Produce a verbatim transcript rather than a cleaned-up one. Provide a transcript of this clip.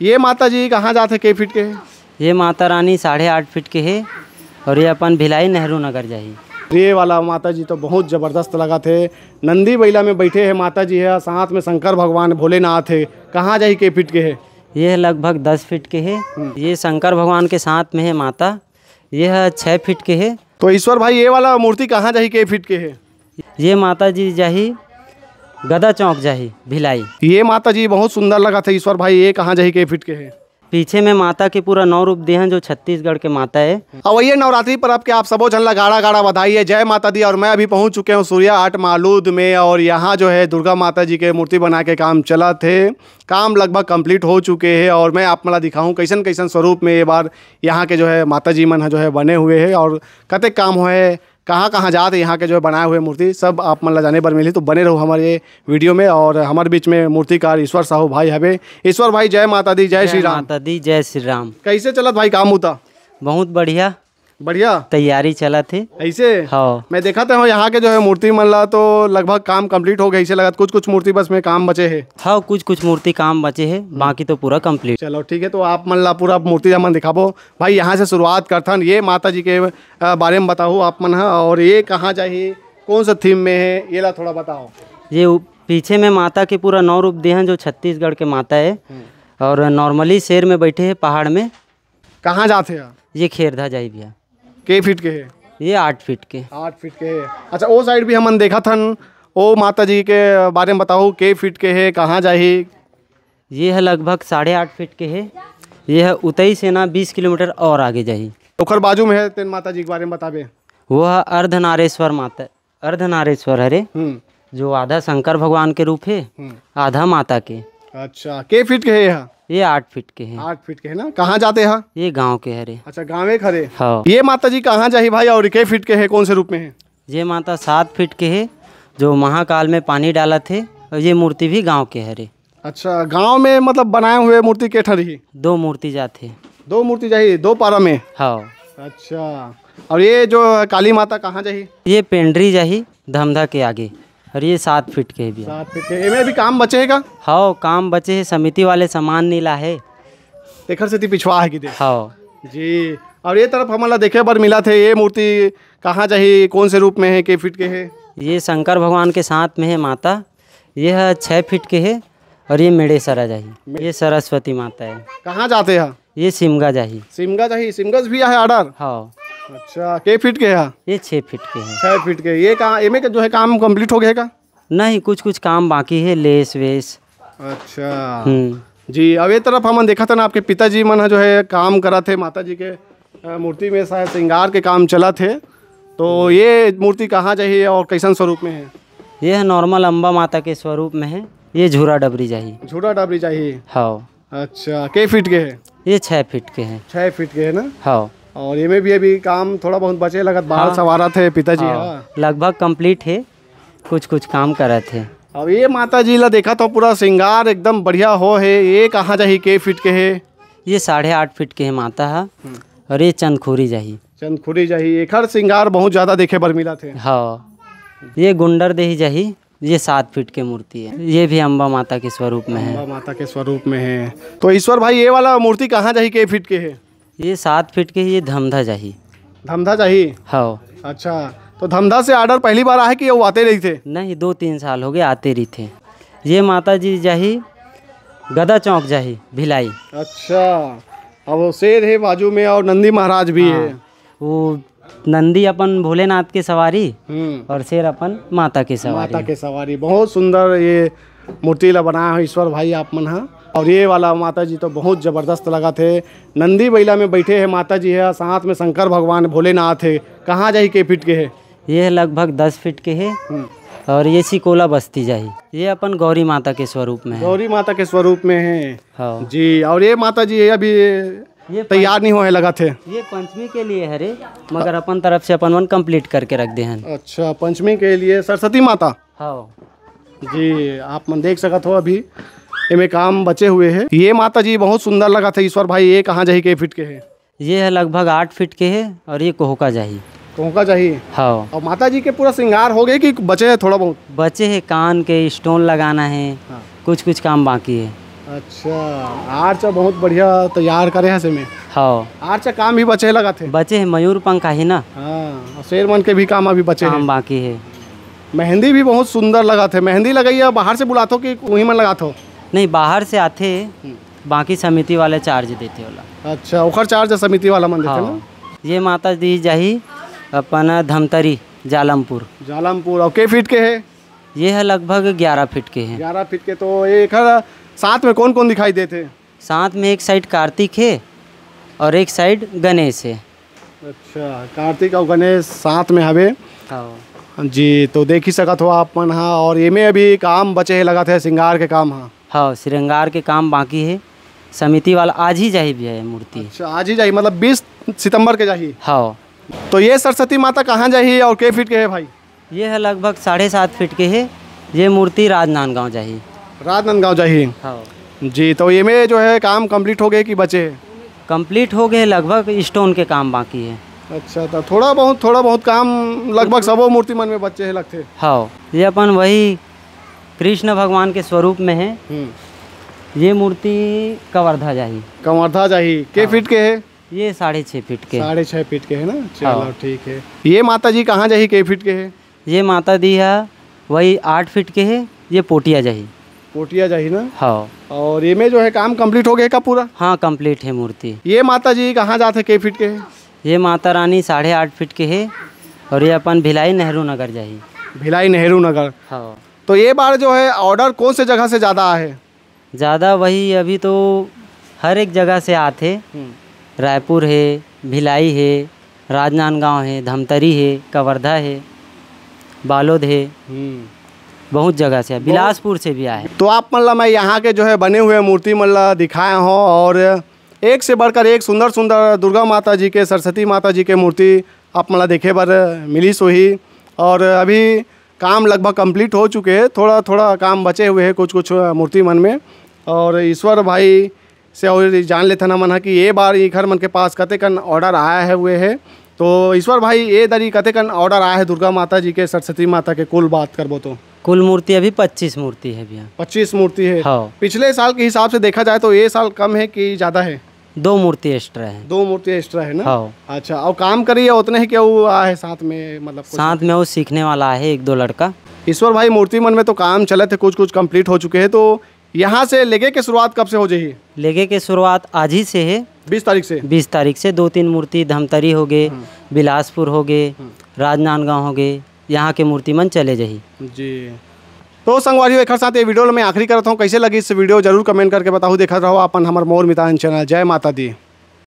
ये माता जी कहाँ जात हे, के फीट के हे? ये माता रानी साढ़े आठ फीट के हे और ये अपन भिलाई नेहरू नगर जाही। ये वाला माता जी तो बहुत जबरदस्त लगत हे, नंदी बइला में बैठे हे माता जी हे, साथ में शंकर भगवान भोलेनाथ हे। कहाँ जाही, के फीट के हे? ये ह लगभग दस फीट के हे। हम्म। ये शंकर भगवान के साथ में हे माता। ये ह छः फीट के हे। तो ईश्वर भाई, ये वाला मूर्ति कहाँ जाही, के फीट के हे? ये माता जी जाही गदा चौक जाही भिलाई। ये माता जी बहुत सुंदर लगत हे ईश्वर भाई, ये कहाँ जाही, के फीट के हे? पीछे में माता के पूरा नौ रूप देहन, जो छत्तीसगढ़ के माता है। अवइया नवरात्रि पर्व के आप सबो झन ला गाड़ा गाड़ा बधाई है, जय माता दी। और मैं अभी पहुंच चुके हूँ सूर्या आर्ट मालूद में, और यहाँ जो है दुर्गा माता जी के मूर्ति बना के काम चलत हे। काम लगभग कंप्लीट हो चुके हे और मैं आप मन ला दिखाहूँ कैसन कैसन स्वरूप में ये बार यहाँ के जो है माता जी मन ह जो है बने हुए हे और कतेक काम होए हे, कहाँ कहाँ जात हे यहाँ के जो है बनाए हुए मूर्ति, सब आप मन ला जाने बर मिलही। तो बने रहू हमारे वीडियो में। और हमारे बीच में मूर्तिकार ईश्वर साहू भाई हवे। ईश्वर भाई, जय माता दी, जय जय श्री राम। माता दी, जय श्री राम। कैसे चलत भाई काम उता? बहुत बढ़िया। बढ़िया। तैयारी चलत हे। ऐसे? हाँ। मैं देखत हूँ यहाँ के जो है मूर्ति मन ला तो लगभग काम कंप्लीट हो गए, ऐसे लगत कुछ कुछ मूर्ति बस में काम बचे हे। हाँ, कुछ कुछ मूर्ति काम बचे हे, हम्म। बाकी तो पूरा कंप्लीट। चलो ठीक है, तो आप मन ला पूरा मूर्ति हमन दिखाबो। भाई, यहाँ से शुरुआत करथन, ये माता जी के अ, बारे में बताओ आप मन ह, और ये कहाँ जाही, कौन सा थीम में है, ये ला थोड़ा बताओ। ये उ-, पीछे में माता के पूरा नौ रूप देहन, जो छत्तीसगढ़ के माता है। हम्म। और नॉर्मली शेर में बैठे हैं पहाड़ में। कहाँ जात हे? ये खेरधा जाही भैया। के फीट के हे? ये आठ फीट के। आठ फीट के हे। अच्छा, ओ साइड भी हमन देखत हन, ओ माता जी के बारे में बताओ, के फीट के हे, कहाँ जाही? ये ह लगभग साढ़े आठ फीट के हे। ये ह उतई से ना बीस किलोमीटर और आगे जाही। ओखर बाजू में है तेन माता जी के बारे में बताबे। वो ह अर्धनारेश्वर माता, अर्धनारेश्वर हरे, हम्म। जो आधा शंकर भगवान के रूप हे, हम्म। आधा माता के। अच्छा, के फीट के हे ये ह? ये आठ फीट के हे। आठ फीट के हे ना? कहाँ जात हे? ये गांव के हरे। अच्छा, गाँवे के हरे। हाँ। ये माता जी कहाँ जाही भाई, और के फीट के हे, कौन से रूप में हे? ये माता सात फीट के हे, जो महाकाल में पानी डालत हे, और ये मूर्ति भी गांव के हरे। अच्छा, गांव में मतलब बनाए हुए मूर्ति के ठन रही? दो मूर्ति जात हे। दो मूर्ति जाही, दो पारा में? हाँ। अच्छा, और ये जो काली माता कहाँ जाही? ये पेंडरी जाही, धमधा के आगे, और ये सात फीट के हे भैया। सात फीट के। एमे भी काम बचे हे का? हाँ, काम बचे हे, समिति वाले सामान नहीं ला हे। एखर सेती पिछवा हे कि दे? हाँ। जी, और ये तरफ हमन ला देखे बर मिलत हे, ये मूर्ति कहाँ जाही, कौन से रूप में हे, के फीट के हे? ये शंकर भगवान के साथ में हे माता, ये ह छः फीट के हे और ये मेड़ेसरा जाही। ये सरस्वती माता है। कहाँ जात हे? ये सिमगा जाही। सिमगा जाही, सिमगा से भी आहे ऑर्डर? हाँ। अच्छा, के फीट के हे? ये छः फीट के हे। छः फीट के। ये का, एमे के जो है काम कंप्लीट हो गया हे का? नहीं, कुछ कुछ काम बाकी हे, लेस वेस। अच्छा। हम्म। जी, अब ये तरफ हमन देखत हन, आपके पिताजी मन ह जो है काम करत हे, माता जी के, अ, मूर्ति में शायद श्रृंगार के काम चलत हे। तो ये मूर्ति कहाँ जाही और कैसन स्वरूप में हे? ये है नॉर्मल अम्बा माता के स्वरूप में है, ये झूरा डबरी जाही। झूरा डबरी जाही। हाँ। अच्छा, के फीट के हे? ये छः फीट के हे। छः फीट के हे ना? हाँ। और एमे भी अभी काम थोड़ा बहुत बचे लगत, बाल हाँ। संवारत हे पिताजी हाँ, ह। लगभग कंप्लीट हे, कुछ कुछ काम करत हे। अब ये माता जी ला देखत हो, पूरा श्रृंगार एकदम बढ़िया हो हे। ये कहाँ जाही, के फीट के हे? ये साढ़े आठ फीट के हे माता ह। हम्म। और ये चंदखुरी जाही। चंदखुरी जाही, एखर श्रृंगार बहुत ज्यादा देखे बर मिलत हे। हाँ, ये गुंडर देही जाही, ये सात फीट के मूर्ति है, ये भी अम्बा माता के स्वरूप में है। अम्बा माता के स्वरूप में है। तो ईश्वर भाई, ये वाला मूर्ति कहाँ जाही, के फीट के है? ये सात फीट के, ये धमधा जाही। धमधा जाही? हाँ। अच्छा, तो धमधा से ऑर्डर पहली बार आहे कि वो आते रहिथे? नहीं, दो तीन साल हो गए आते रहिथे। ये माता जी जाही, गदा चौक जाही, भिलाई। अच्छा, अब वो शेर है बाजू में और नंदी महाराज भी हाँ। है। वो नंदी अपन भोलेनाथ के सवारी हम्म। और शेर अपन माता के सवारी। माता के सवारी। बहुत सुंदर ये मूर्ति ला बनाया है ईश्वर भाई आप मन हा। और ये वाला माता जी तो बहुत जबरदस्त लगत हे। नंदी बैला में बैठे है माता जी है, साथ में शंकर भगवान भोलेनाथ है। कहाँ जाही, के फीट के है? ये है लगभग दस फीट के है हम्म। और ये सिकोला बस्ती जाही। ये अपन गौरी माता के स्वरूप में है। गौरी माता के स्वरूप में है। हाँ। जी, और ये माता जी है अभी ये पंच- तैयार नहीं हुआ है, लगत है। ये पंचमी के लिए है रे, मगर अपन तरफ से अपन मन कंप्लीट करके रख दे हन। अच्छा, पंचमी के लिए सरस्वती माता। हाँ। जी, आप मन देख सकत हो अभी एमे काम बचे हुए है। ये माता जी बहुत सुंदर लगत है ईश्वर भाई, ये कहाँ जाही, के फीट के है? ये है लगभग आठ फीट के है और ये कोहका जाही। कोहका जाही? हाँ। और माता जी के पूरा श्रृंगार हो गए कि बचे है थोड़ा बहुत? बचे है, कान के स्टोन लगाना है, हाँ। कुछ कुछ काम बाकी है। अच्छा, आरचा बहुत बढ़िया तैयार करे हस एमे। हाँ। आरचा काम भी बचे हे लगत हे। बचे हे, मयूर पंख आही ना। हाँ, अउ शेर मन के भी काम अभी बचे हे। काम बाकी हे। मेहंदी भी बहुत सुंदर लगत हे। मेहंदी लगइया बाहर से बुलाथो कि उही मन लगाथो? नहीं, बाहर से आथे, हम्म। बाकी समिति वाले charge देथे ओला। अच्छा, ओखर charge समिति वाला मन देथे हाँ। ना? ये माता दी जाही अपन धमतरी, जालमपुर। जालमपुर, अउ के फीट के हे? ये ह लगभग ग्यारह फीट के हे। ग्यारह फीट के, तो ये एखर साथ में कौन-कौन दिखाई देथे? साथ में एक side कार्तिक हे और एक side गणेश हे। अच्छा, कार्तिक अउ गणेश साथ में हवे। हाँ। जी, तो देख ही सकत हो आप मन हा, और एमे अभी काम बचे हे लगत हे, श्रृंगार के काम हा। हाँ, श्रृंगार के काम बाकी हे। समिति वाला आज ही जाही भैया ये मूर्ति। अच्छा, आज ही जाही, मतलब बीस सितंबर के जाही। हाँ। तो ये सरस्वती माता कहाँ जाही और के फीट के हे भाई? ये ह लगभग साढ़े सात फीट के हे। ये मूर्ति राजनांदगांव जाही। राजनांदगांव जाही। हाँ। जी, तो एमे जो है काम complete हो गए कि बचे हे? Complete हो गए, लगभग stone के काम बाकी हे। अच्छा, तो थोड़ा बहुत, थोड़ा बहुत काम लगभग सबो मूर्ति मन में बचे हे लगथे। हाँ, ये अपन वही कृष्ण भगवान के स्वरूप में हे। हम्म। ये मूर्ति कवर्धा जाही। कवर्धा जाही, के हाँ। फीट के हे? ये साढ़े छः फीट के। साढ़े छः फीट के हे ना? चलो, हाँ। ठीक हे। ये माता जी कहाँ जाही, के फीट के हे? ये माता दी हे, वही आठ फीट के हे, ये पोटिया जाही। पोटिया जाही ना? हाँ। और एमे जो है काम complete हो गए का पूरा? हाँ, complete हे मूर्ति। ये माता जी कहाँ जात हे, के फीट के हे? ये माता रानी साढ़े आठ फीट के हे और ये अपन भिलाई नेहरू नगर जाही। भिलाई नेहरू नगर। हाँ। तो ये बार जो है order कौन से जगह से ज़्यादा आए हे? ज़्यादा वही अभी तो हर एक जगह से आथे। हम्म। रायपुर हे, भिलाई हे, राजनांदगांव हे, धमतरी हे, कवर्धा हे, बालोद हे, हम्म। बहुत जगह से, बहुत बिलासपुर से भी आए। तो आप मन ला मैं यहाँ के जो है बने हुए मूर्ति मन ला दिखाए हों, और एक से बढ़कर एक सुंदर सुंदर दुर्गा माता जी के, सरस्वती माता जी के मूर्ति आप मन ला देखे बर मिलिस होही। और अभी काम लगभग complete हो चुके हे, थोड़ा थोड़ा काम बचे हुए हे कुछ कुछ मूर्ति मन में। और ईश्वर भाई से और जान लेथन हमन ह कि ये बार इखर मन के पास कतेकन order आए हुए हे। तो ईश्वर भाई, ये दरी कतेकन order आए हे दुर्गा माता जी के, सरस्वती माता के, कुल बात करबो तो? कुल मूर्ति अभी पच्चीस मूर्ति हे भैया। पच्चीस मूर्ति हे। हाँ। पिछले साल के हिसाब से देखा जाए तो ये साल कम हे कि ज़्यादा हे? दो मूर्ति extra हे। दो मूर्ति extra हे ना? हाँ। अच्छा, अउ काम करइया ओतने हे कि अउ आए हे साथ में, मतलब कुछ? साथ में वो सीखने वाला आए हे एक दो लड़का। ईश्वर भाई, मूर्ति मन में तो काम चलत हे, कुछ कुछ complete हो चुके हे, तो यहाँ से लेगे के शुरुआत कब से हो जाही? लेगे के शुरुआत आज ही से हे। बीस तारीख से? बीस तारीख से। दो तीन मूर्ति धमतरी हो गे, हम्म। बिलासपुर हो गे, हम्म। राजनांदगांव हो गे, यहाँ के मूर्ति मन चले जाही। जी। तो संगवारी हो, एखर साथ ये video ल मैं आखिरी करत हूँ। कैसे लगी इस video, जरूर comment करके बताहू। देखत रहो अपन हमर मोर मितान channel। जय माता दी।